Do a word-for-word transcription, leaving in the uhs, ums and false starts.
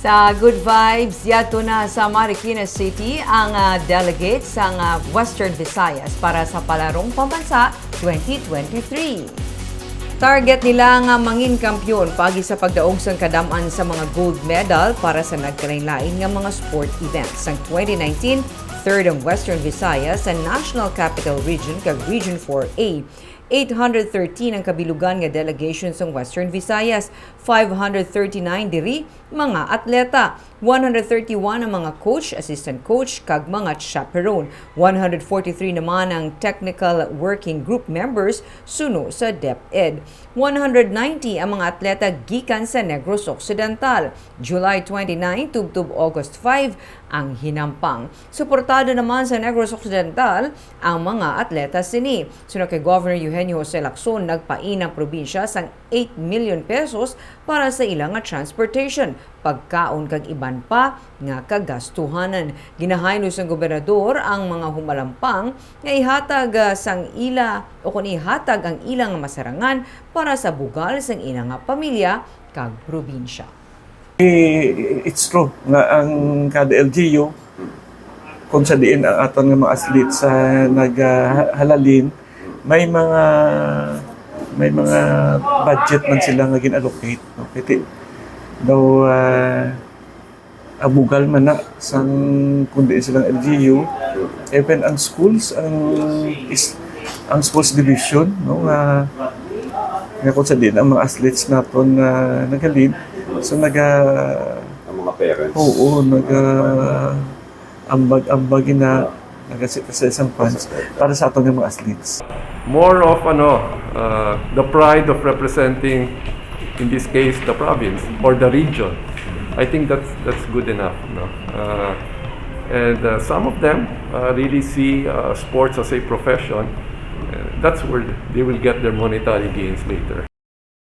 Sa good vibes, yadto na sa Marikina City ang, ah, delegate sang, ah, Western Visayas para sa Palarong Pambansa twenty twenty-three. Target nila nga mangin kampiyon paagi sa pagdaog sang kadam-an sa mga gold medal para sa nagkalainlain nga mga sport events. Sang twenty nineteen, third ang Western Visayas sa National Capital Region kag Region four A. Eight hundred thirteen ang kabilugan nga delegation sang Western Visayas, five hundred thirty-nine diri mga atleta, one hundred thirty-one ang mga coach, assistant coach, kag mga chaperone, one hundred forty-three naman ang technical working group members suno sa DepEd. One hundred ninety ang mga atleta gikan sa Negros Occidental. July twenty-nine tubtob August five ang hinampang. Suportado naman sa Negros Occidental ang mga atleta sini. Suno kay Governor Eugenio Jose Lacson, nagpain ang probinsya sang eight million pesos para sa ila nga transportation, pagkaon kag iban pa nga kagastuhanan. Ginahaylo sang gobernador ang mga humalampang nga ihatag, ah, sang ila o kon ihatag ang ila nga masarangan para sa bugal sang ila nga pamilya kag probinsya. I- It's true nga ang kada L G U, kung sa diin ang aton nga mga athletes sa naghahalin, may mga may mga budget man sila nga gin-allocate, no? Kay ti- daw, ah, abugal man na sang kung diin silang L G U, even ang schools, ang is ang sports division, no, nga nga kung sa diin ang mga athletes naton nga nagahalin, so naga Ang mga parents. Oo, naga ambag-ambag na nagasita sa isang funds para sa aton nga mga athletes. More of, ano, uh, the pride of representing, in this case, the province or the region. I think that's that's good enough, no? Uh, and uh, some of them uh, really see uh, sports as a profession. Uh, that's where they will get their monetary gains later.